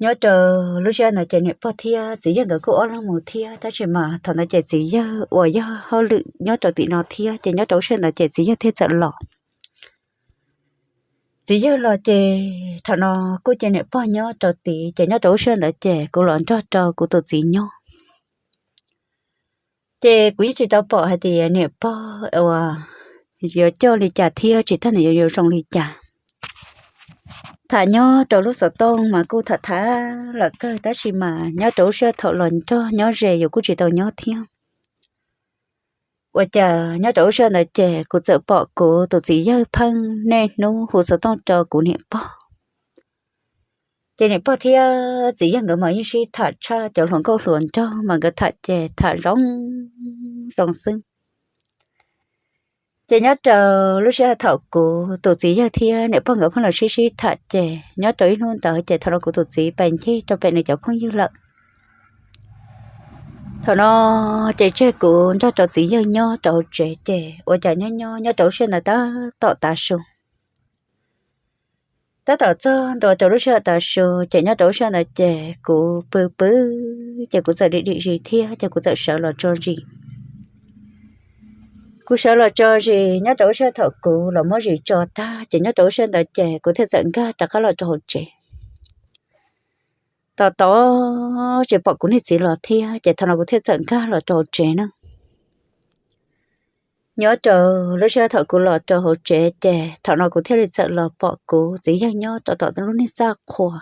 Nyob rau lub sij hawm ntawd ces niam pog thiab txiv yawg nkawd kuj ob leeg mus thiab, tab sis mas thaum ntawd ces txiv yawg uas yog hauj lwm nyob rau tim no thiab, ces nyob rau lub sij hawm ntawd ces txiv yawg thiaj txawm los. Txiv yawg los ces thaum no kuj cia niam pog nyob rau tid, ces nyob rau lub sij hawm ntawd ces kuv los nrog rau kuv tus txiv nyob. Ces kuv yeej tsis tau pom hais tias niam pog uas yuav coj li cas thiab tsis tag nws yuav yuav zoo li cas. Tham nyob rau lub xov tooj mas kuj tham tham lawm kawg, tab sis mas nyob rau lub sij hawm thaum los nrog nyob ze yus kuj tsis tau nyob thiab. Ua cas nyob rau lub sij hawm ntawd ces kuv txawm pom kuv tus txiv yawg pheej niaj hnub hu xov tooj rau kuv niam pog. Ces niam pog thiab txiv yawg nkawd mas yeej sib tham tshaj cov hluas nkauj hluas nraug mas nkawd tham ces tham zoo zoo xwb. Ces nyob rau lub sij hawm thaum kuv tus txiv yawg thiab niam pog nkawd pheej los sib sib tham ces nyob rau ib hnub ntawd ces thaum no kuv tus txiv pais ncig rau pem nws cov phooj ywg lawm. Thaum no ces tseg kuv nrog rau txiv yawg nyob rau hauv tsev ces ua cas nyob nyob nyob rau lub sij hawm ntawd tab tom tav su. Tab tom txog ntua rau lub sij hawm tav su ces nyob rau lub sij hawm ntawd ces kuv pw pw ces kuv txawm dim dim zis thiab ces kuv txawm sawv los tso zis. Kuv sawv los tso zis nyob rau lub sij hawm thaum kuv los muab zis tso tag ces nyob rau lub sij hawm ntawd ces kuv thiaj txawm nkag rov qab los rau hauv tsev. Tos tos tsis pom kuv niag txiv los thiab ces thaum no kuv thiaj txawm nkag los rau hauv tsev na. Nyob rau lub sij hawm thaum kuv los rau hauv tsev ces thaum no kuv thiaj li txawm los pom kuv txiv yawg nyob rau tom lub niag txaj qhua.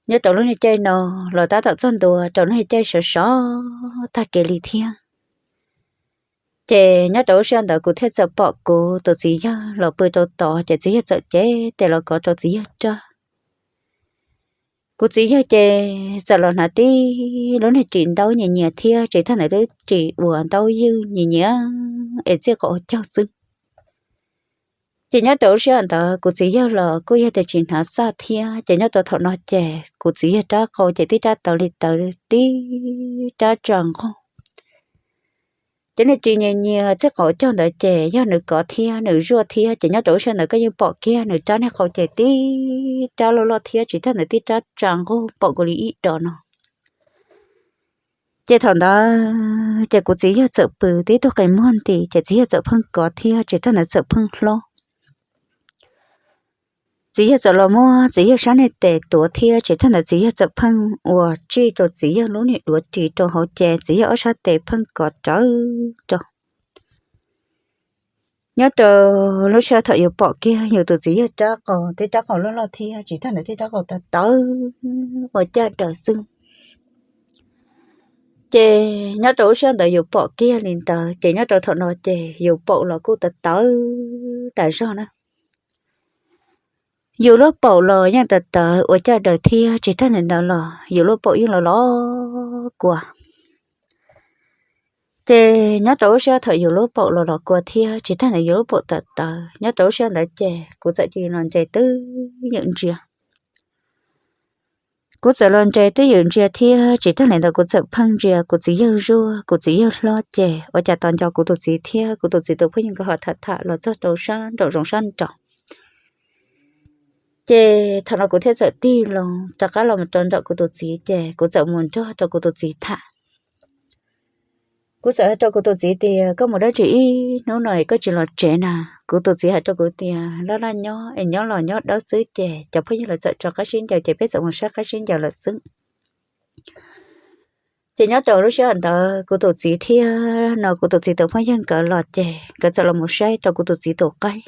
Nyob rau lub niag caij no los tab tom txog ntua rau lub niag caij sov sov tag kev li thiab. Ces nyob rau lub sij hawm ntawd kuv thiaj txawm pom kuv tus txiv yawg los pw rau tod ces txiv yawg txawm cev tes los kov rau txiv yawg rab. Kuv txiv yawg ces txawm los hnav tib lub niag ris ntaub nyias nyias thiab tsis tag ntawd lub ris uas ntaub ywj nyias nyias es txij qaum caug xwb. Ces nyob rau lub sij hawm ntawd kuv txiv yawg los kuj yog tias tsis hnav xaj thiab ces nyob rau thaum no ces kuv txiv yawg rab qau ces tib rab tawv li tawv tib rab tsa nqug. Ces niag ris nyias nyias txij qaum caug ntawd ces yog nws kov thiab nws zuaj thiab ces nyob rau lub sij hawm ntawd koj yeej pom kiag nws rab niag qau ces tib rab loj loj thiab tsis tag ntawd tib rab tsa nqug pom kuv li ib dos no. Ces thaum ntawd ces kuv txiv yawg txawm pw tib tug qe muag nti ces txiv yawg txawm pheej kov thiab tsis tag ntawd txawm pheej hlob. Txiv yawg txawm los muab txiv yawg sab niag tes tuav thiab tsis tag ntawd txiv yawg txawm pheej ua tsij rau txiv yawg lub niag duav ris rau hauv ces txiv yawg ob sab tes pheej kov rawv rau. Nyob rau lub sij hawm thaum yus pom kiag yus tus txiv yawg rab qau tib rab qau loj loj thiab tsis tag ntawd tib rab qau tawv tawv ua caj daws xwb. Ces nyob rau lub sij hawm ntawd yus pom kiag li ntawd ces nyob rau thaum no ces yus paum los kuj tawv tawv tas zog na. Yus lub paum los yeej tawv tawv ua caj daws thiab tsis tag li ntawd los yus lub paum yeej los los kua. Ces nyob rau lub sij hawm thaum yus lub paum los los kua thiab tsis tag ntawd yus lub paum tawv tawv nyob rau lub sij hawm ntawd ces kuv txawm cia li los nres twb ywm ntsia. Kuv txawm los nres twb ywm ntsia thiab tsis tag li ntawd kuv txawm pheej ntsia kuv txiv yawg zuaj kuv txiv yawg hlob ces ua cas tos nco kuv tus txiv thiab kuv tus txiv tus phooj ywg nkawd ho tham tham los txog rau sab nraum zoov sab nraud. Ces thaum no kuv thiaj txawm tig loo rov qab los rau nraum kuv tus txiv ces kuv txawm mus nrog rau kuv tus txiv tham. Kuv txawm hais rau kuv tus txiv tias koj mus dab tsi ib hnub no es koj tsis los tsev na? Kuv tus txiv hais rau kuv tias laj laj nyob es nyob los nyob dawb xwb ces cov phooj ywg lawv txawm rov qab sib ncaws ces peb txawm mus saib qaib sib ncaws lawm xwb. Ces nyob rau lub sij hawm ntawd kuv tus txiv thiab no kuv tus txiv tus phooj ywg nkawd los ces nkawd txawm los mus saib rau kuv tus txiv tus qaib.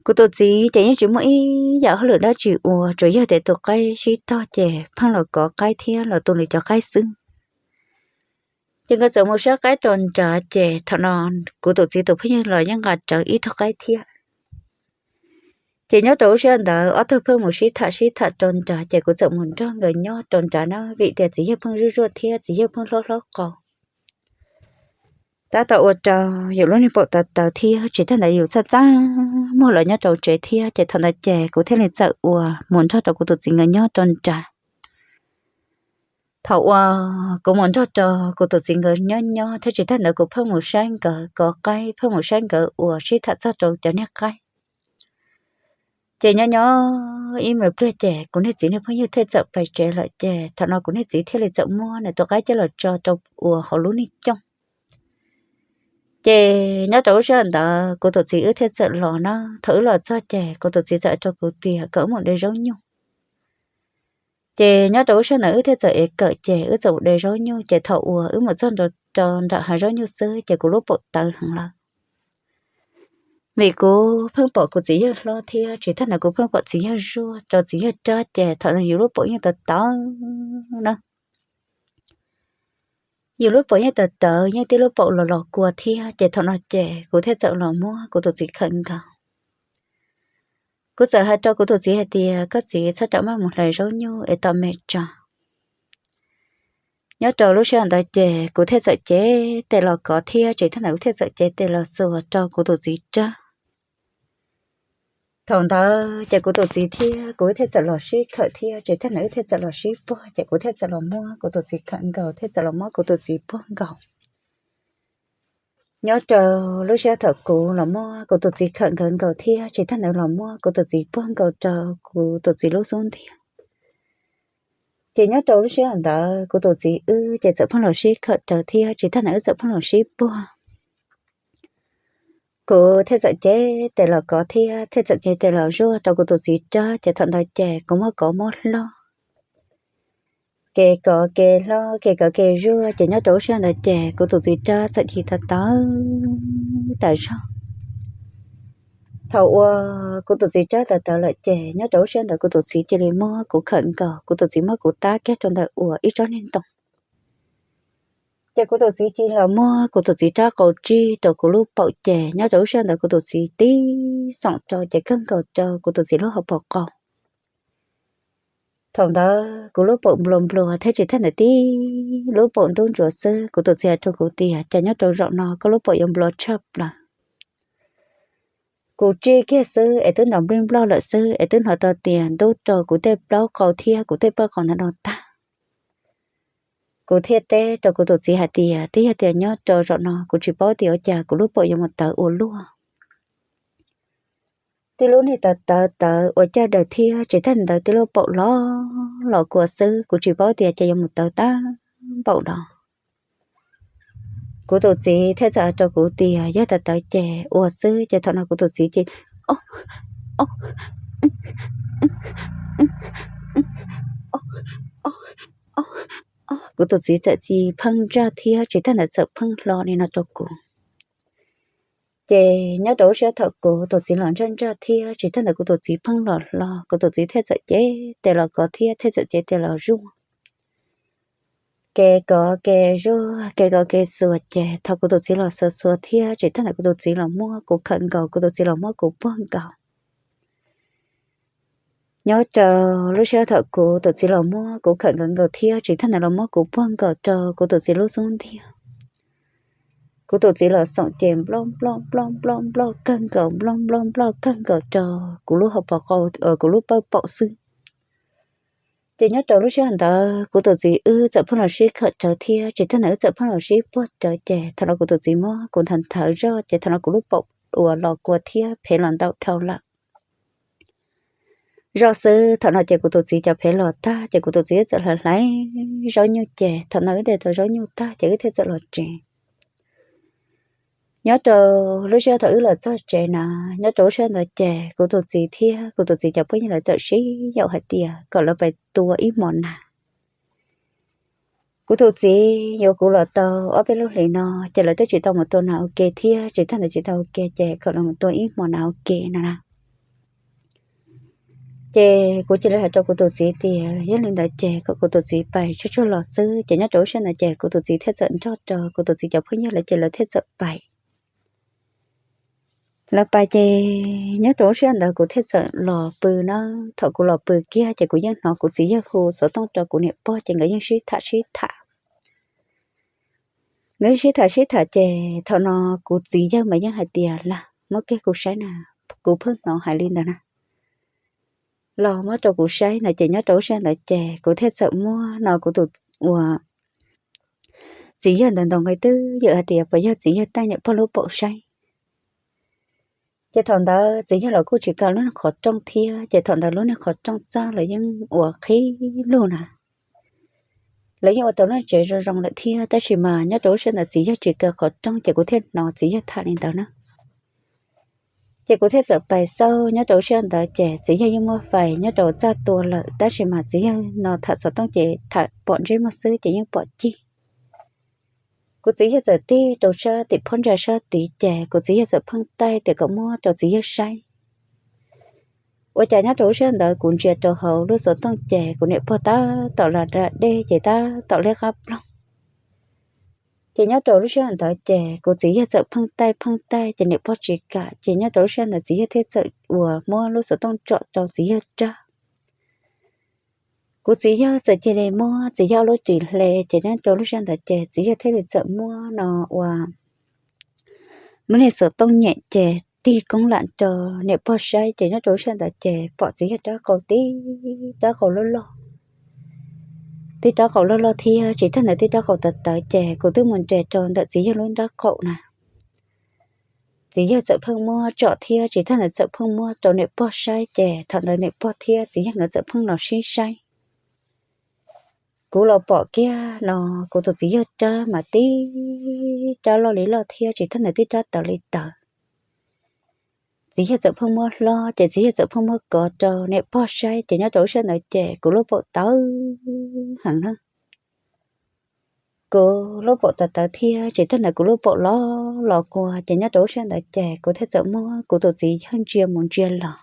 Kuv tus txiv ces yeej tsis muaj ib yam hauj lwm dab tsi ua tsuas yog tias tus qaib sib tog ces pheej los kov qaib thiab los tu nws cov qaib xwb. Ces nkawd txawm mus saib qaib rau nrad ces thaum no kuv tus txiv tus phooj ywg los yeej nqa rawv ib tug qaib thiab. Ces nyob rau lub sij hawm ntawd ob tug pheej mus sib tham sib tham rau nrad ces kuv txawm mus nrog nkawd nyob rau nrad na vim tias txiv yawg pheej zuj zuaj thiab txiv yawg pheej hlob hlob qau. Tab tom ua rau yus lub niag paum tawv tawv thiab tsis tag ntawd yus txaj txaj muag los nyob rau tsev thiab ces thaum ntawd ces kuv thiaj li txawm ua mus nrog rau kuv tus txiv nkawd nyob rau nrad. Thaum uas kuv mus nrog rau kuv tus txiv nkawd nyob nyob thiab tsis tag ntawd kuv pheej mus saib nkawd kov qaib pheej mus saib nkawd uas sib tham txog rau cov niag qaib. Ces nyob nyob ib me pliag ces kuv niag txiv niag phooj ywg thiaj txawm pais tsev lawm ces thaum no kuv niag txiv thiaj li txawm muab nws tus qaib coj los tso rau uas hauv lub niag cooj. Ces nyob rau lub sij hawm ntawd kuv tus txiv wb thiaj txawm los na. Thaum wb los txog ces kuv tus txiv txawm hais rau kuv tias kom wb mus de zaub nyuj. Ces nyob rau lub sij hawm ntawd wb thiaj txawm ev kawm ces wb txawm mus de zaub nyuj. Ces thaum uas wb mus txog nram hav zaub nyuj xwb ces kuv lub paum tawv heev lawm, vim kuv pheej pom kuv txiv yawg hlob thiab tsis tas ntawd kuv pheej pom txiv yawg zuaj rau txiv yawg rab ces thaum no yus lub paum yeej tawv tawv na. Yus lub paum yeej tawv tawv, yeej tib lub paum los los kua thiab. Ces thaum no ces kuv thiaj txawm los muab kuv tus txiv khawm nkaus. Kuv txawm hais rau kuv tus txiv hais tias, koj txiv, txhob rawm maj mus hlais zaub nyuj es tos me tso. Nyob rau lub sij hawm ntawd ces kuv thiaj txawm cev tes los kov thiab tsis tas ntawd kuv thiaj txawm cev tes los xuas rau kuv tus txiv rab. Thaum ntawd ces kuv tus txiv thiab kuv wb thiaj txawm los sib khawm thiab tsis tas ntawd wb thiaj txawm los sib puag ces kuv thiaj txawm los muab kuv tus txiv khawm nkaus thiab txawm los muab kuv tus txiv puag nkaus. Nyob rau lub sij hawm thaum kuv los muab kuv tus txiv khawm nkaus nkaus thiab tsis tas ntawd los muab kuv tus txiv puag nkaus rau kuv tus txiv lub xub ntiag. Ces nyob rau lub sij hawm ntawd kuv tus txiv wb ces txawm pheej los sib khawm raws thiab tsis tas ntawd wb txawm pheej los sib puag. Kuv thiaj txawm cev tes los kov thiab thiaj txawm cev tes los zuaj rau kuv tus txiv rab ces thaum ntawd ces kuv muab kov muab hlob, kev kov kev hlob kev kov kev zuaj ces nyob rau lub sij hawm ntawd ces kuv tus txiv rab txawm ci tawv tawv tas zog. Thaum uas kuv tus txiv rab tawv tawv lawm ces nyob rau lub sij hawm ntawd kuv tus txiv cia li muab kuv khawm nkaus, kuv tus txiv muab kuv tab kiag rau ntawm uas ib tsob niag ntoo. Ces kuv tus txiv cia li los muab kuv tus txiv rab qau tsij rau kuv lub paum ces nyob rau lub sij hawm ntawd kuv tus txiv tib xoom rau ces kawg nkaus rau kuv tus txiv lub hauv paus qau. Thaum ntawd kuv lub paum nplua nplua thiab tsis tas ntawd tib lub paum ntub ntsuav xwb. Kuv tus txiv hais rau kuv tias, cas nyob rau zaum no koj lub paum yuav nplua tshaj plaws. Kuv tsij kiag xwb es twb nrov nplij nploj lawm xwb es twb hnov tau tias ntub rau kuv tej plaub qau thiab kuv tej pawj qau ntawd no tag. Kuv thiaj teb rau kuv tus txiv hais tias, twb yog tias nyob rau zaum no kuv tsis paub tias ua cas kuv lub paum yuav mus tawv ua luaj. Tib lub niag tawv tawv tawv ua caj daws thiab tsis tas ntawd tib lub paum los los kua xwb, kuv tsis paub tias cas yuav mus tawv tag npaum no. Kuv tus txiv thiaj txawm hais rau kuv tias yog tawv tawv ces ua xwb ces thaum no kuv tus txiv ces, o, o, o, o, kuv tus txiv txawm ci pheej ntsaj thiab tsis tas ntawd txawm pheej hlo li no rau kuv. Ces nyob rau lub sij hawm thaum kuv tus txiv los ntsaj ntsaj thiab tsis tas ntawd kuv tus txiv pheej los hlo, kuv tus txiv thiaj txawm cev tes los kov thiab thiaj txawm cev tes los zuaj. Kev kov kev zuaj kev kov kev xuas ces thaum kuv tus txiv los xuas xuas thiab tsis tas ntawd kuv tus txiv los muab kuv khawm nkaus, kuv tus txiv los muab kuv puag nkaus. Nyob rau lub sij hawm thaum kuv tus txiv los muab kuv khawm nkaus nkaus thiab tsis tas ntawd los muab kuv puag nkaus rau kuv tus txiv lub xub ntiag. Kuv tus txiv los xoom ces nploj nploj nploj nploj nploj kawg nkaus, nploj nploj nploj kawg nkaus rau kuv lub hauv paus qau, kuv lub pawj paum xwb. Ces nyob rau lub sij hawm ntawd kuv tus txiv wb txawm pheej los sib khawm rawv thiab tsis tas ntawd wb txawm pheej los sib puag rawv ces thaum no kuv tus txiv muab kuv nthawv nthawv zoj ces thaum no kuv lub paum uas los kua thiab phev los ntau dhau lawm. Zoj xwb thaum no ces kuv tus txiv cov phev los tag ces kuv tus txiv txawm hlais hlais zaub nyuj ces thaum no wb de tau zaub nyuj tag ces wb thiaj txawm los tsev. Nyob rau lub sij hawm thaum wb los txog tsev na, nyob rau lub sij hawm ntawd ces kuv tus txiv thiab kuv tus txiv cov phooj ywg lawv txawm sib yaum hais tias kom lawv pais tua ib hmos nas. Kuv tus txiv yuav kuv los tau ob peb lub hlis no ces lawv twb tsis tau mus tua nas ua ke thiab tsis tas ntawd tsis tau ua ke ces kom lawv mus tua ib hmos nas ua ke no na. Ces kuv cia li hais rau kuv tus txiv tias yog li ntawd ces kom kuv tus txiv pais tsuag tsuag los xwb. Ces nyob rau lub sij hawm ntawd ces kuv tus txiv thiaj txawm nrog rau kuv tus txiv cov phooj ywg lawv ces lawv thiaj txawm pais. Lawv pais ces nyob rau lub sij hawm ntawd kuv thiaj txawm los pw na. Thaum kuv los pw kiag ces kuv yeej hnov kuv txiv yawg hu xov tooj rau kuv niam pog ces nkawd yeej sib tham sib tham. Nkawd yeej sib tham sib tham ces thaum no kuv txiv yawg mas yeej hais tias, lam muab kiag kuv saib na, kuv pheej hnov hais li ntawd na, los muab rau kuv saib na. Ces nyob rau lub sij hawm ntawd ces kuv thiaj txawm muab no kuv tus uas txiv yawg ntawd ntaus nqe twb ywm hais tias puas yog txiv yawg taij niam pog lub paum saib. Ces thaum ntawd txiv yawg los kuj tsis kam lub niag qhov rooj thiab, ces thaum ntawd lub niag qhov rooj txog los yeej ua qhib lug na. Lawv yeej ua tau lub tsev zoo zoo lawm thiab, tab sis mas nyob rau lub sij hawm ntawd txiv yawg tsis kaw qhov rooj, ces kuv thiaj hnov txiv yawg tham li ntawd na. Ces kuv thiaj txawm pais xauj nyob rau lub sij hawm ntawd ces txiv yawg yeej muaj fais nyob rau txaj tua lawm, tab sis mas txiv yawg no tham xov tooj ces tham pom ntsej muag xwb ces yeej pom cig. Kuv txiv yawg txawm tig rau sab tim phab ntsa sab tid ces kuv txiv yawg txawm pheej taij tias kom muab rau txiv yawg saib. Ua cas nyob rau lub sij hawm ntawd kuv ntsia rau hauv lub xov tooj ces kuv niam pog tab tom los da dej ces tab tom liab qab ploog. Ces nyob rau lub sij hawm ntawd ces kuv txiv yawg txawm pheej taij pheej taij ces niam pog tsis kam, ces nyob rau lub sij hawm ntawd txiv yawg thiaj txawm uas muab lub xov tooj tsom rau txiv yawg rab. Kuv txiv yawg txawm cia li muab txiv yawg ob lub ris hle, ces nyob rau lub sij hawm ntawd ces txiv yawg thiaj li txawm muab no ua lub niag xov tooj nyem ces tig koob lam rau niam pog saib, ces nyob rau lub sij hawm ntawd ces pom txiv yawg rab qau tib rab qau loj loj, tib rab qau loj loj thiab tsis tag ntawd tib rab qau tawv tawv, ces kuv twb mus nres rau ntawm txiv yawg lub nrab qaum na. Txiv yawg txawm pheej muab tsom thiab tsis tag ntawd txawm pheej muab rau niam pog saib, ces thaum ntawd niam pog thiab txiv yawg nkawd txawm pheej los sib saib. Kuv los pom kiag no, kuv tus txiv yawg rab mas tib rab loj li loj thiab tsis tag ntawd tib rab tawv li tawv. Txiv yawg txawm pheej muab hlob, ces txiv yawg txawm pheej muab kov rau niam pog saib, ces nyob rau lub sij hawm ntawd ces kuv lub paum tawv heev na. Kuv lub paum tawv tawv thiab tsis tag ntawd kuv lub paum los los kua, ces nyob rau lub sij hawm ntawd ces kuv thiaj txawm muab kuv tus txiv yawg ntsia mus ntsia los.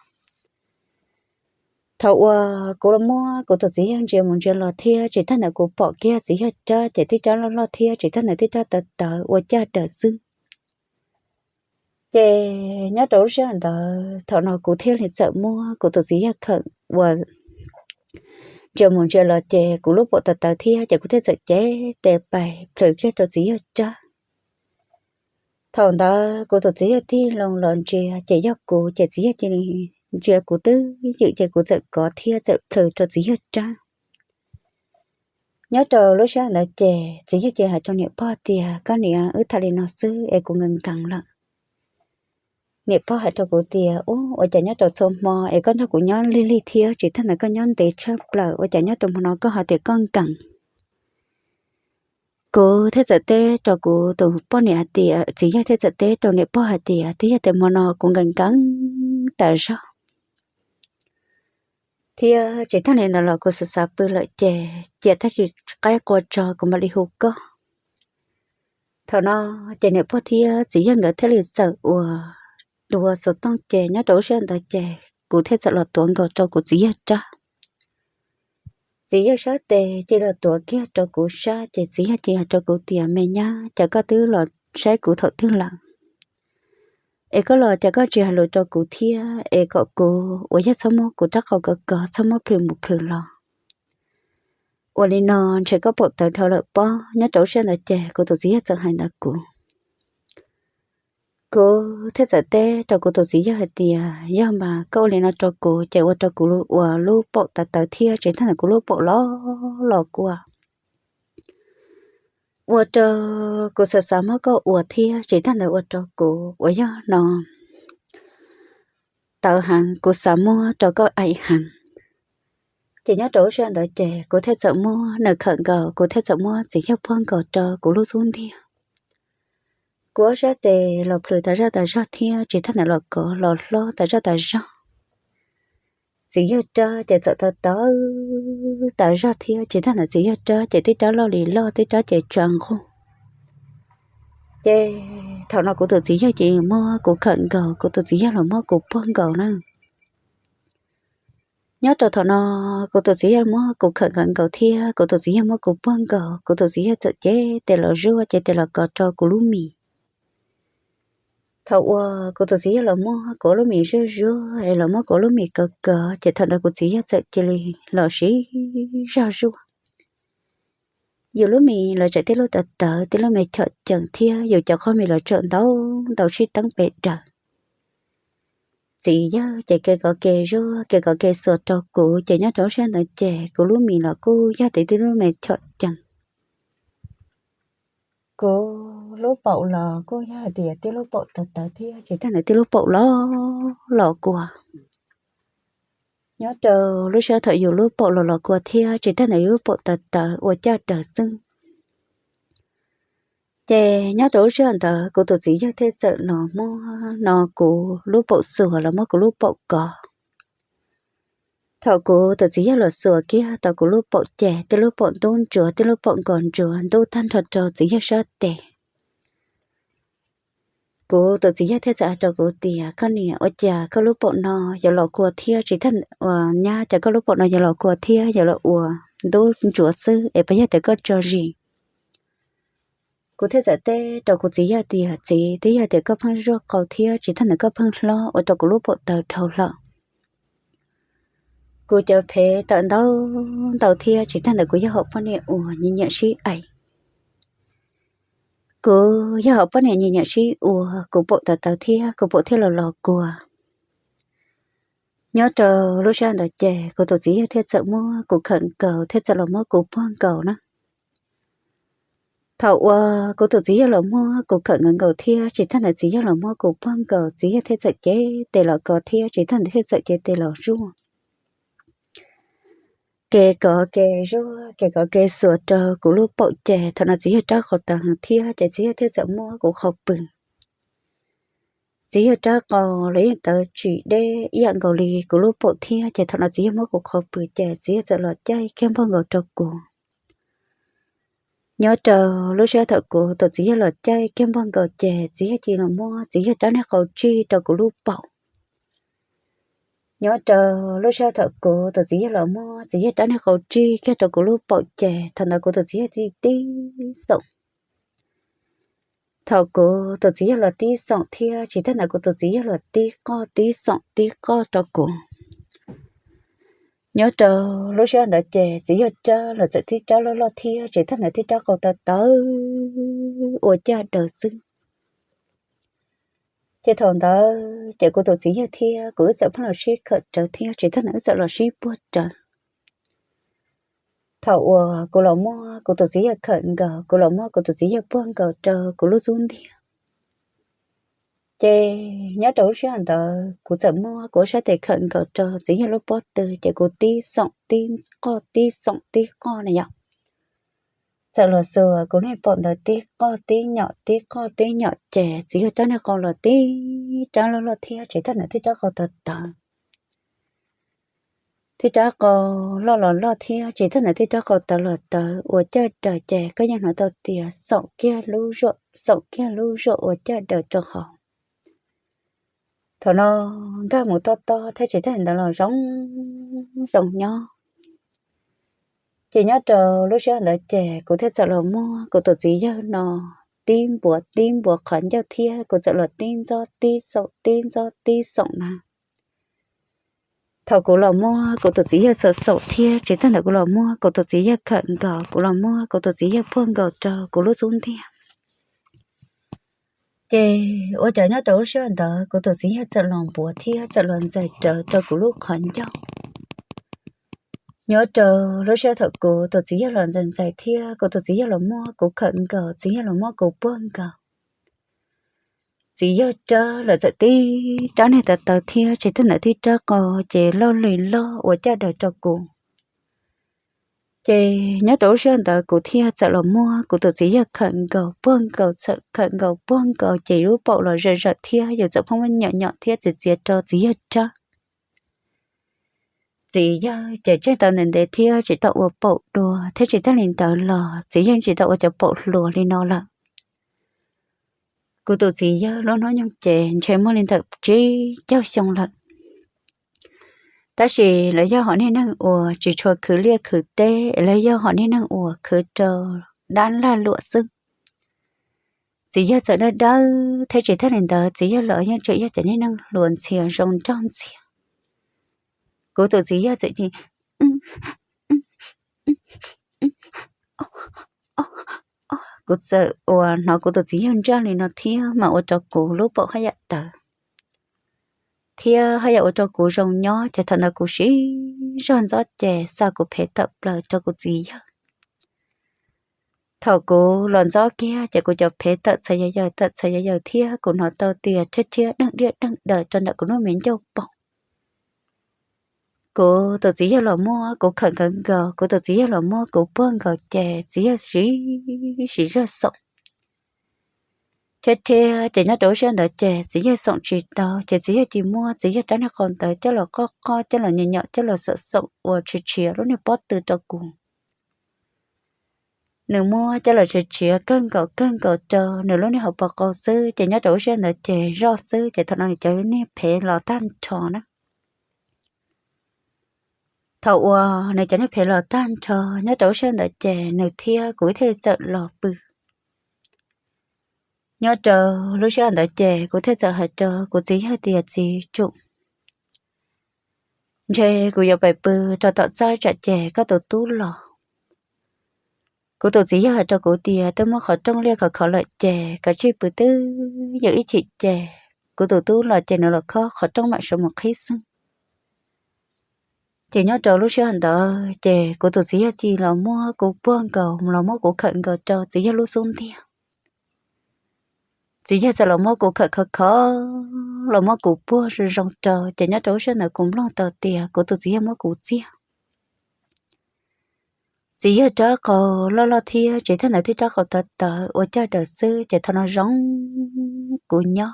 Thaum uas kuv los muab kuv tus txiv yawg ntsia mus ntsia los thiab tsis tag ntawd kuv pom kiag txiv yawg rab ces tib rab loj loj thiab tsis tag ntawd tib rab tawv tawv ua caj daws xwb. Ces nyob rau lub sij hawm ntawd thaum no kuv thiaj li txawm muab kuv tus txiv yawg khawm uas ntsia mus ntsia los ces kuv lub paum tawv tawv thiab ces kuv thiaj txawm cev tes pais plhws kiag rau txiv yawg rab. Thaum ntawd kuv tus txiv yawg tig loo los ntsia ces yog kuv, ces txiv yawg cia li ntsia kuv twb ywm ces kuv txawm kov thiab txawm plhws rau txiv yawg rab. Nyob rau lub sij hawm ntawd ces txiv yawg cia li hais rau niam pog tias, koj niam, wb tham li no xwb es kuv nkees nkees lawm. Niam pog hais rau kuv tias, ub, ua cas nyob rau txhua hmo es koj nrog kuv nyob lig lig thiab tsis tag ntawd koj nyob ntev tshaj plaws, ua cas nyob rau hmo no koj ho tias koj nkees? Kuv thiaj txawm teb rau kuv tus poj niam hais tias, txiv yawg thiaj txawm teb rau niam pog hais tias, twb yog tias hmo no kuv nkees nkees tas zog thiab tsis tag li ntawd los kuv xav xav pw lawm ces cia tag kis qaib qua tso kuv mam li hu koj. Thaum no ces niam pog thiab txiv yawg nkawd thiaj li txawm uas tua xov tooj ces nyob rau lub sij hawm ntawd ces kuv thiaj txawm los tuav nkaus rau kuv txiv yawg rab. Txiv yawg sab tes cia li los tuav kiag rau kuv sab ces txiv yawg cia li hais rau kuv tias, me nyab, cas koj twb los saib kuv thaum twg lawm es koj los cas koj tsis hais lus rau kuv thiab es kom kuv uas yog txhob muab kuv rab qau kov kov, txhob muab plhws mus plhws los. Ua li no ntshe koj paum tawv dhau lawm pob. Nyob rau lub sij hawm ntawd ces kuv tus txiv yawg txawm hais ntawd kuv. Kuv thiaj txawm teb rau kuv tus txiv yawg hais tias, yog mas koj ua li no rau kuv ces ua rau kuv uas lub paum tawv tawv thiab tsis tag ntawd kuv lub paum los los kua. Ua rau kuv xav xav muab koj ua thiab tsis tag ntawd ua rau kuv uas yog no tawv heev, kuv xav muab rau koj aim heev. Ces nyob rau lub sij hawm ntawd ces kuv thiaj txawm muab nws khawm nkaus, kuv thiaj txawm muab txiv yawg puag nkaus rau kuv lub xub ntiag. Kuv ob sab tes los plhws tas zaj tas zog thiab tsis tag ntawd los kov los hlob tas zaj tas zog. Txiv yawg rab ces txawm tawv tawv tas zog thiab tsis tag ntawd txiv yawg rab ces tib rab loj li loj, tib rab ces tsa nqug. Ces thaum no kuv tus txiv yawg ces muab kuv khawm nkaus, kuv tus txiv yawg los muab kuv puag nkaus na. Nyob rau thaum no kuv tus txiv yawg muab kuv khawm nkaus nkaus thiab kuv tus txiv yawg muab kuv puag nkaus, kuv tus txiv yawg txawm cev tes los zuaj, cev tes los kov rau kuv lub mis. Thaum uas kuv tus txiv yawg los muab kuv lub mis zuaj zuaj es los muab kuv lub mis kov kov ces thaum ntawd kuv txiv yawg txawm cia li los siv zog zuaj. Yus lub mis los tseem tib lub tawv tawv, tib lub me chom cees thiab yus cov qhov mis los tseem ntau ntau sib teeb pes daws. Txiv yawg ces ke kov ke zuaj, ke kov ke xuas rau kuv ces nyob rau lub sij hawm ntawd ces kuv lub mis los kuj yog tib tib lub me chom cees. Kuv lub paum los kuj yog hais tias tib lub paum tawv tawv thiab tsis tag ntawd tib lub paum los los kua. Nyob rau lub sij hawm thaum yus lub paum los los kua thiab tsis tag ntawd yus lub paum tawv tawv ua caj daws xwb. Ces nyob rau lub sij hawm ntawd kuv tus txiv yawg thiaj txawm los muab no kuv lub paum xuas los muab kuv lub paum kov. Thaum kuv tus txiv yawg los xuas kiag tau kuv lub paum ces tib lub paum ntub ntsuav tib lub paum nkos ntsuav ntub tag nrho rau txiv yawg sab tes. Kuv tus txiv yawg thiaj txawm hais rau kuv tias, koj niam, ua cas koj lub paum no yuav los kua thiab tsis tag, ua nyab, cas koj lub paum no yuav los kua thiab yuav los ua ntub ntsuav xwb es puas yog tias koj tso zis? Kuv thiaj txawm teb rau kuv txiv yawg tias, txiv, twb yog tias koj pheej zuaj qau thiab tsis tag ntawd koj pheej hlob ua rau kuv lub paum tawv dhau lawm. Kuv cov phev tawm ntau ntau thiab tsis tag ntawd kuv yog hom poj niam uas nyiam nyiam sib aim. Kuv yog hom poj niam nyiam nyiam sib ua, kuv paum tawv tawv thiab kuv paum thiaj los los kua. Nyob rau lub sij hawm ntawd ces kuv tus txiv yawg thiaj txawm muab kuv khawm nkaus thiaj txawm los muab kuv puag nkaus na. Thaum uas kuv tus txiv yawg los muab kuv khawm nkaus nkaus thiab tsis tag ntawd txiv yawg los muab kuv puag nkaus, txiv yawg thiaj txawm cev tes los kov thiab tsis tag ntawd thiaj txawm cev tes los zuaj. Kev kov kev zuaj, kev kov kev xuas rau kuv lub paum ces thaum no txiv yawg rab qau tawv heev thiab ces txiv yawg thiaj txawm muab kuv qhov pw. Txiv yawg rab qau los yeej tawv tsis deb ib yam nkaus li kuv lub paum thiab ces thaum no txiv yawg muab kuv qhov pw ces txiv yawg txawm los caij kiag npog nkaus rau kuv. Nyob rau lub sij hawm thaum kuv tus txiv yawg los caij kiag npog nkaus ces txiv yawg cia li los muab txiv yawg rab niag qau tsij rau kuv lub paum. Nyob rau lub sij hawm thaum kuv tus txiv yawg los muab txiv yawg rab niag qau tsij kiag rau kuv lub paum ces thaum ntawd kuv tus txiv yawg tib tib xoom. Thaum kuv tus txiv yawg los tib xoom thiab tsis tag ntawd kuv tus txiv yawg los tib qoj tib xoom tib qoj rau kuv. Nyob rau lub sij hawm ntawd ces txiv yawg rab los txawm tib rab loj loj thiab tsis tag ntawd tib rab qau tawv tawv ua caj daws xwb. Ces thaum ntawd ces kuv tus txiv yawg thiab kuv wb txawm pheej los sib khawm rawv thiab tsis tag ntawd wb txawm los sib puag rawv. Thaum uas kuv los muab kuv tus txiv yawg khawm nkaus, kuv los muab kuv tus txiv yawg puag nkaus rau kuv lub xub ntiag. Ces nyob rau lub sij hawm ntawd kuv txawm muab kuv lub sab tes khawm nkaus rau txiv yawg lub pob tw ces kuv tib xoom tib qoj tib xoom tib qoj na yom. Txawm los xuas kuv niag paum ntawd tib qoj tib nyom tib qoj tib nyom ces txiv yawg rab niag qau los tib rab loj loj thiab tsis tag ntawd tib rab qau tawv tawv. Tib rab qau loj los loj thiab tsis tag ntawd tib rab qau tawv los tawv ua caj daws ces koj yeej hnov tau tias xoom kiag lub zuaj xoom kiag lub zuaj ua caj daws rau hauv. Thaum no nkag mus toj toj thiab tsis tag ntawd los zoo zoo nyob. Ces nyob rau lub sij hawm ntawd ces kuv thiaj txawm los muab kuv tus txiv yawg no tib npuav tib npuav qhov ncauj thiab kuv txawm los tib ntxob tib xoom tib ntxob tib xoom na. Thaum kuv los muab kuv tus txiv yawg xoom xoom thiab tsis tag ntawd kuv los muab kuv tus txiv yawg khawm nkaus, kuv los muab kuv tus txiv yawg puag nkaus rau kuv lub xub ntiag. Ces ua cas nyob rau lub sij hawm ntawd kuv tus txiv yawg txawm los npuav thiab txawm los ntxais rawv rau kuv lub qhov ncauj. Nyob rau lub sij hawm thaum kuv tus txiv yawg los ntxais ntxais thiab kuv tus txiv yawg los muab kuv khawm nkaus, txiv yawg los muab kuv puag nkaus, txiv yawg rab los txawm tib rab niag tawv tawv thiab tsis tag ntawd tib rab qau ces loj li loj ua caj daws rau kuv. Ces nyob rau lub sij hawm ntawd kuv thiaj txawm los muab kuv tus txiv yawg khawm nkaus puag nkaus txawm khawm nkaus puag nkaus ces lub paum los zawm zawm thiab yus txawm pheej muab nyom nyom thiab txiav txiav rau txiv yawg rab. Txiv yawg ces tseg tau ntev ntev thiab tsis tau ua paum dua thiab tsis tag li ntawd los txiv yawg tsis tau ua cov paum hluas li no lawm. Kuv tus txiv yawg lub hnub nyoog ces ntshe muaj li ntawm tsib caug xyoo lawm. Tab sis lawv yog hom niag neeg uas tsis tshua khwv liaj khwv teb, lawv yog hom niag neeg uas khwv rau dab lag luam xwb. Txiv yawg txawm dawb dawb thiab tsis tag li ntawd txiv yawg los yeej tseem yog cov niag neeg hluas ntxhias zoo nraug ntxhias. Kuv tus txiv yawg txawm cia kuv txawm uas hnov kuv tus txiv yawg ntsaj li no thiab mas ua rau kuv lub paum haj yam tawv thiab haj yam ua rau kuv zoo nyob ces thaum ntawd kuv siv zog ntxob ces xa kuv phev tawm plaws rau kuv txiv yawg. Thaum kuv los ntxov kiag ces kuv cov phev tawm txhais yawg yawg tawm txhais yawg yawg thiab kuv hnov tau tias rhiab rhiab deeg diaj deeg daws rau ntawm kuv lub me ncauj paum. Kuv tus txiv yawg los muab kuv khawm nkaus nkaus, kuv tus txiv yawg los muab kuv puag nkaus ces txiv yawg siv siv zog xoom. Rhiab rhiab ces nyob rau lub sij hawm ntawd ces txiv yawg xoom tsis tau ces txiv yawg cia muab txiv yawg rab niag qau ntawd coj los qoj qoj coj los nyom nyom coj los xoom xoom ua tshiav tshiav lub niag pob tw rau kuv. Nws muab coj los tshiav tshiav kawg nkaus kawg nkaus rau nws lub niag hauv paus qau xwb ces nyob rau lub sij hawm ntawd ces zoj xwb ces thaum no nws cov niag phev los tag nrho na. Thaum uas nws cov niag phev los tag nrho nyob rau lub sij hawm ntawd ces nws thiab kuv thiaj txawm los pw. Nyob rau lub sij hawm ntawd ces kuv thiaj txawm hais rau kuv txiv yawg tias, Txiv tsum, ntshe kuv yuav pais pw rau tom txaj tsam ces koj tus tub los. Kuv tus txiv yawg hais rau kuv tias, Twb muab qhov rooj liaj khov khov lawm ces kav tsij pw twb yog ib chim ces kuv tus tub los ces nws los khob qhov rooj mam sawv mus qhib xwb. Ces nyob rau lub sij hawm ntawd ces kuv tus txiv yawg cia los muab kuv puag nkaus los muab kuv khawm nkaus rau txiv yawg lub xub ntiag. Txiv yawg txawm los muab kuv khawm khov khov, los muab kuv puag zoo zoo rau ces nyob rau lub sij hawm ntawd kuv mloog tau tias kuv tus txiv yawg muab kuv txiag. Txiv yawg rab qau loj loj thiab tsis tag ntawd tib rab qau tawv tawv ua caj daws xwb ces thaum no zoo kuv nyob.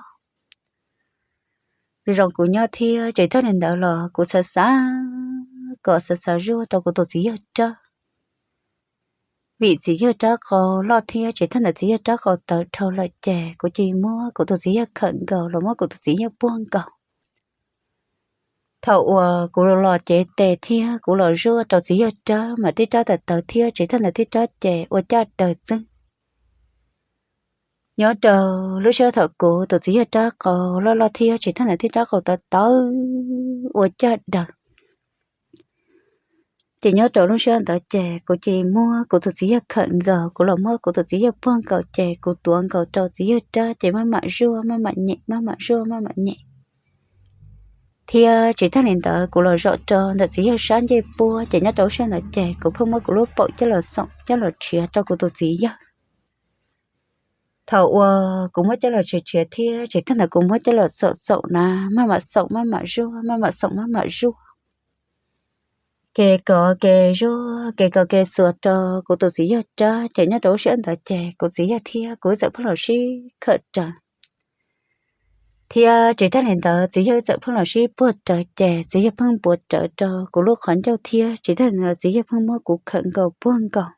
Zoo kuv nyob thiab tsis tag li ntawd los kuv xav xav kom xav xav zuaj rau kuv tus txiv yawg rab. Vim txiv yawg rab qau loj thiab tsis tag ntawd txiv yawg rab qau tawv dhau lawm ces kuv cia muab kuv tus txiv yawg khawm nkaus los muab kuv tus txiv yawg puag nkaus. Thaum uas kuv los cev tes thiab kuv los zuaj rau txiv yawg rab mas tib rab tawv tawv thiab tsis tag ntawd tib rab ces ua caj daws xwb. Nyob rau lub sij hawm thaum kuv tus txiv yawg rab qau loj loj thiab tsis tag ntawd tib rab qau tawv tawv ua caj daws ces nyob rau lub sij hawm ntawd ces kuv cia muab kuv tus txiv yawg khawm nkaus, kuv los muab kuv tus txiv yawg puag nkaus ces kuv tuav nkaus rau txiv yawg rab ces maj mam zuaj maj mam nyem maj mam zuaj maj mam nyem. Thiab tsis tag li ntawd kuv los zaum rau ntawm txiv yawg sab ncej puab ces nyob rau lub sij hawm ntawd ces kuv pheej muab kuv lub paum coj los xoom coj los tshiav rau kuv tus txiv yawg. Thaum uas kuv muab coj los tshiav tshiav thiab tsis tag ntawd kuv muab coj los xoom xoom na, maj mam xoom maj mam zuaj maj mam xoom maj mam zuaj, ke kov ke zuaj ke kov ke xuas rau kuv tus txiv yawg rab ces nyob rau lub sij hawm ntawd ces kuv txiv yawg thiab kuv txawm pheej los sib khawm rawv. Thiab tsis tag li ntawd txiv yawg txawm pheej los sib puag rawv ces txiv yawg pheej npuav rawv rau kuv lub qhov ncauj thiab tsis tag li ntawd txiv yawg pheej muab kuv khawm nkaus puag nkaus.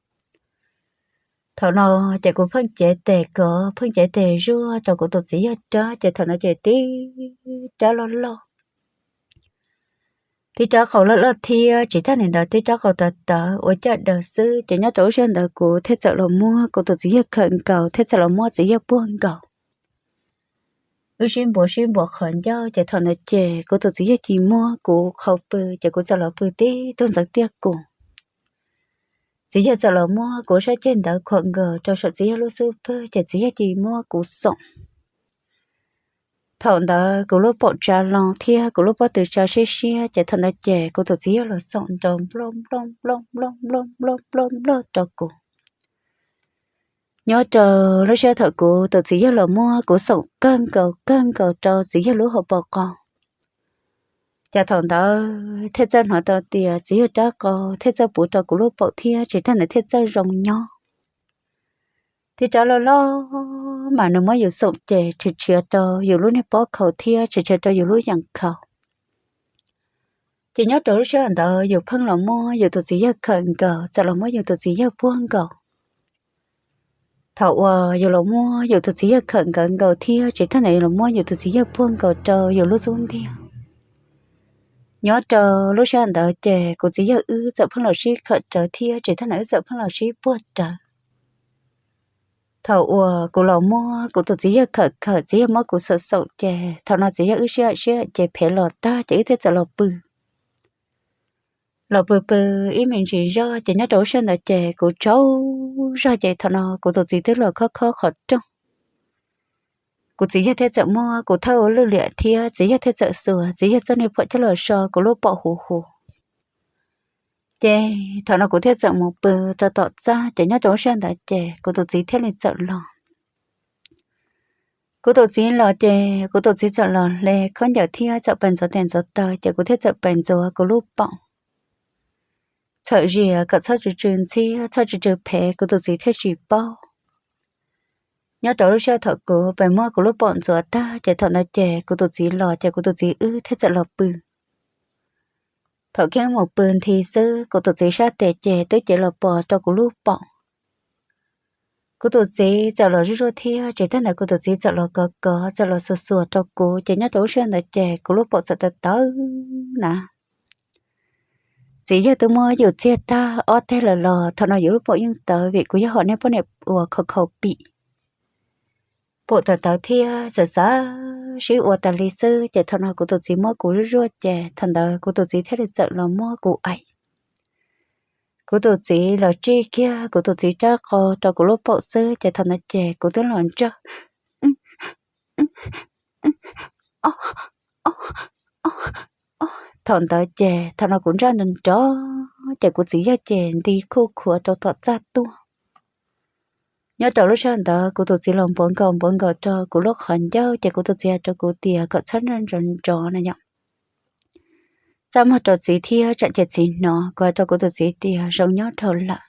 Thaum no ces kuv pheej cev tes kov pheej cev tes zuaj rau kuv tus txiv yawg rab ces thaum no ces tib rab loj loj, tib rab qau loj loj thiab tsis tag li ntawd tib rab qau tawv tawv ua caj daws xwb ces nyob rau lub sij hawm ntawd kuv thiaj txawm los muab kuv tus txiv yawg khawm nkaus thiab txawm los muab txiv yawg puag nkaus. Wb sib npuav sib npuav qhov ncauj ces thaum ntawd ces kuv tus txiv yawg cia muab kuv qhau pw ces kuv txawm los pw tib tug ntxeev tiaj kum. Txiv yawg txawm los muab kuv sab ceg ntawd khuam nkaus rau saum txiv yawg lub xub pwg ces txiv yawg cia muab kuv xoom. Thaum ntawd kuv lub paum tsa loo thiab kuv lub pob tw tsa siab siab ces thaum ntawd ces kuv tus txiv yawg los xoom nrov nploj nploj nploj nploj nploj nploj nploj rau kuv. Nyob rau lub sij hawm thaum kuv tus txiv yawg los muab kuv xoom kawg nkaus kawg nkaus rau txiv yawg lub hauv paus qau, ces thaum ntawd thiaj txawj hnov tau tias txiv yawg rab qau thiaj txawj puv rau kuv lub paum thiab tsis tag ntawd thiaj txawj zoo nyob. Tib rab loj loj mas nws muab yus xoom ces tshiav tshiav rau yus lub niag pob khau thiab tshiav tshiav rau yus lub yees khau. Ces nyob rau lub sij hawm ntawd yus pheej los muab yus tus txiv yawg khawm nkaus txawm los muab yus tus txiv yawg puag nkaus. Thaum uas yus los muab yus tus txiv yawg khawm nkaus nkaus thiab tsis tag ntawd yus los muab yus tus txiv yawg puag nkaus rau yus lub xub ntiag. Nyob rau lub sij hawm ntawd ces kuv txiv yawg wb txawm pheej los sib khawm rawv thiab tsis tag ntawd wb txawm pheej los sib puag rawv. Thaum uas kuv los muab kuv tus txiv yawg khawm khawm txiv yawg muab kuv xaum xaum ces thaum no txiv yawg wb sib haum sib haum ces phev los tag ces wb thiaj txawm los pw. Los pw pw ib me ntsis zog ces nyob rau lub sij hawm ntawd ces kuv tsaug zog ces thaum no kuv tus txiv twb los khob khob qhov rooj. Kuv txiv yawg thiaj txawm muab kuv thawb ua lwj liam thiab txiv yawg thiaj txawm xuas txiv yawg txoj niag phuam coj los so kuv lub paum huv huv. Ces thaum no kuv thiaj txawm mus pw rau tom txaj, ces nyob rau lub sij hawm ntawd ces kuv tus txiv thiaj li txawm los. Kuv tus txiv los ces kuv tus txiv txawm los hle khaub ncaws thiab txawm pais ntxuav tes ntxuav taw, ces kuv thiaj txawm pais ntxuav kuv lub paum, txhawm zias kom txhob tsw tsw ntxhiab, txhob tsw tsw phem, kuv tus txiv thiaj tsis paub. Nyob rau lub sij hawm thaum kuv pais muab kuv lub paum ntxuav tag, ces thaum ntawd ces kuv tus txiv los, ces kuv tus txiv wb thiaj txawm los pw. Thaum keeb mus pw nthi xwb, kuv tus txiv sab tes ces twb cev los pos rau kuv lub paum. Kuv tus txiv txawm los zuj zuaj thiab, tsis tas ntawd kuv tus txiv txawm los kov kov, txawm los xuas xuas rau kuv, ces nyob rau lub sij hawm ntawd ces kuv lub paum txawm tawv tawv na. Txiv yawg twb muab yus txiag tag ob teg lawm los thaum no yus lub paum yeej tawv, vim kuv yog hom nej poj niam uas khaus khaus pim, paum tawv tawv thiab xav xav sib ua tas li xwb, ces thaum no kuv tus txiv muab kuv zuj zuaj, ces thaum ntawd kuv tus txiv thiaj li txawm los muab kuv aim. Kuv tus txiv los tsij kiag kuv tus txiv rab qau rau kuv lub paum xwb, ces thaum ntawd ces kuv twb los ntsaj thaum ntawd ces thaum no kuv ntsaj nrov nrov, ces kuv txiv yawg ces nti khuj khuav rau tom txaj tuaj. Nyob rau lub sij hawm ntawd kuv tus txiv los npuav nkaus npuav nkaus rau kuv lub qhov ncauj, ces kuv tus txiv hais rau kuv tias kom txhob ntsaj nrov nrov no yom, txaj muag rau txiv thiab tsam ces txiv hnov. Kuv hais rau kuv tus txiv tias zoo nyob dhau lawm,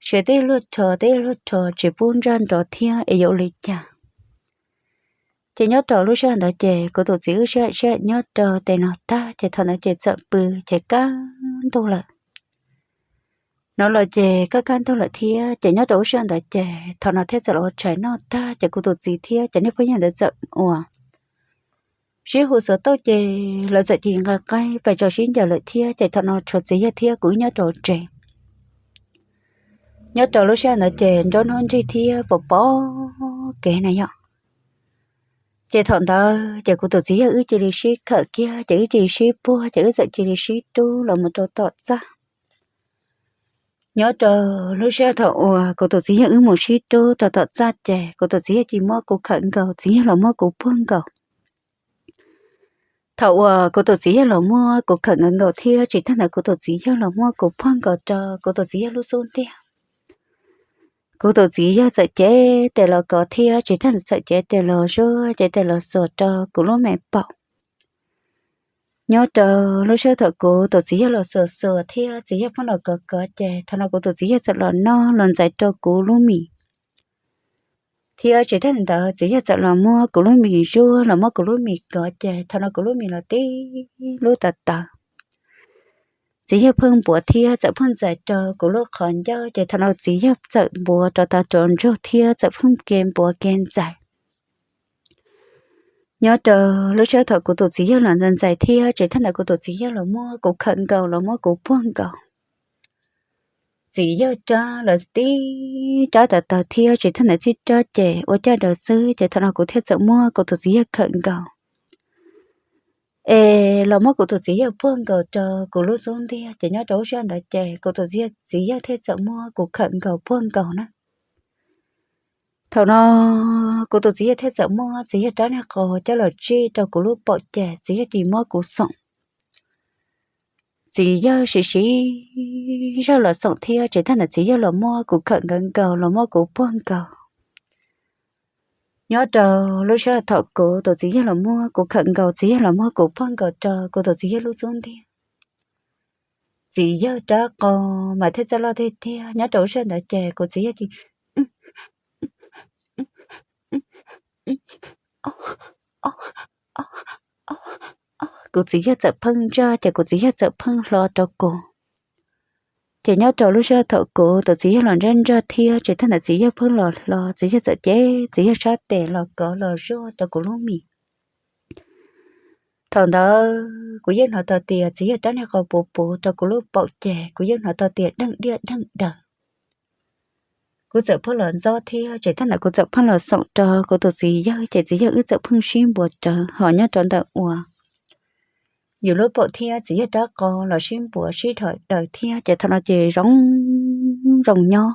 siav tib luag rho tib luag rho tsis pub ntsaj nrov thiab es yuav ua li cas. Ces nyob rau lub sij hawm ntawd ces kuv tus txiv wb sib sib nyob rau tes no tag, ces thaum ntawd ces txawm pw, ces kaj ntug lawm. Hnov los ces kaj kaj ntug lawm thiab, ces nyob rau lub sij hawm ntawd ces thaum no thiaj txawm los ua tshais noj tag, ces kuv tus txiv thiab ces niag phooj ywg ntawd txawm ua sib hu xov tooj, ces lawv txawm cia li nqa qaib pais tso sib ncaws lawm thiab, ces thaum no tshuav txiv yawg thiab kuv wb nyob rau tsev. Nyob rau lub sij hawm ntawd ces nruab hnub nrig thiab pos pos kev na yom. Ces thaum ntawd ces kuv tus txiv yawg wb cia li sib khawm kiag, ces wb cia li sib puag, ces wb txawm cia li sib rub los mus rau tom txaj. Nyob rau lub sij hawm thaum uas kuv tus txiv yawg wb mus sib rub rau tom txaj, ces kuv tus txiv yawg cia li muab kuv khawm nkaus, txiv yawg los muab kuv puag nkaus. Thaum uas kuv tus txiv yawg los muab kuv khawm nkaus nkaus thiab, tsis tas ntawd kuv tus txiv yawg los muab kuv puag nkaus rau kuv tus txiv yawg lub xub ntiag. Kuv tus txiv yawg txawm cev tes los kov thiab, tsis tas ntawd txawm cev tes los zuaj, cev tes los xuas rau kuv lub me paum. Nyob rau lub sij hawm thaum kuv tus txiv yawg los xuas xuas thiab txiv yawg pheej los kov kov, ces thaum no kuv tus txiv yawg txawm los noj los ntxais rau kuv lub mis. Thiab tsis tas ntawd txiv yawg txawm los muab kuv lub mis zuaj, los muab kuv lub mis kov, ces thaum no kuv lub mis los tib lub tawv tawv. Txiv yawg pheej npuav thiab txawm pheej ntxais rau kuv lub qhov ncauj, ces thaum no txiv yawg txawm npuav rau tav rau ntsug thiab txawm pheej ke npuav ke ntxais. Nyob rau lub sij hawm thaum kuv tus txiv yawg los ntxais ntxais thiab, tsis tas ntawd kuv tus txiv yawg los muab kuv khawm nkaus, los muab kuv puag nkaus. Txiv yawg rab los tib rab tawv tawv thiab, tsis tas ntawd tib rab ces ua caj daws xwb, ces thaum no kuv thiaj txawm muab kuv tus txiv yawg khawm nkaus. Es los muab kuv tus txiv yawg puag nkaus rau kuv lub xub ntiag, ces nyob rau lub sij hawm ntawd ces kuv tus txiv yawg, txiv yawg thiaj txawm muab kuv khawm nkaus puag nkaus na. Thaum no kuv tus txiv yawg thiaj txawm muab txiv yawg rab niag qau coj los tsij rau kuv lub paum, ces txiv yawg cia li muab kuv xoom. Txiv yawg siv siv zog los xoom thiab, tsis tas ntawd txiv yawg los muab kuv khawm nkaus nkaus, los muab kuv puag nkaus. Nyob rau lub sij hawm thaum kuv tus txiv yawg los muab kuv khawm nkaus, txiv yawg los muab kuv puag nkaus rau kuv tus txiv yawg lub xub ntiag, txiv yawg rab qau mas thiaj txawj loj tiag tiag. Nyob rau lub sij hawm ntawd ces kuv txiv yawg cia li kuv txiv yawg txawm pheej ntsaj, ces kuv txiv yawg txawm pheej hlo rau kuv. Ces nyob rau lub sij hawm thaum kuv tus txiv yawg los ntsaj ntsaj thiab, tsis tas ntawd txiv yawg pheej los hlo, txiv yawg txawm cev txiv yawg sab tes los kov los zuaj rau kuv lub mis. Thaum ntawd kuv yeej hnov tau tias txiv yawg rab niag qau puv puv rau kuv lub paum, ces kuv yeej hnov tau tias deej diaj deej daws. Kuv txawm pheej los ntxob thiab, tsis tas ntawd kuv txawm pheej los xoom rau kuv tus txiv yawg, ces txiv yawg wb txawm pheej sib npuav rawv ho nyob rau ntawm uas yus lub paum thiab txiv yawg rab qau los sib npuav sib dhos daws thiab, ces thaum no ces zoo zoo nyob.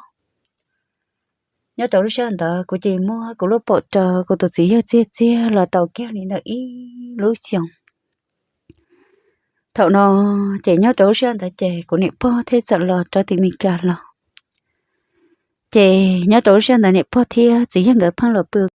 Nyob rau lub sij hawm ntawd kuv cia li muab kuv lub paum rau kuv tus txiv yawg txiag txiag los tau kiag li ntawm ib lub xyoos. Thaum no ces nyob rau lub sij hawm ntawd ces kuv niam pog thiaj txawm los rau tim Meskas los. Ces nyob rau lub sij hawm ntawd niam pog thiab txiv yawg nkawd pheej los pw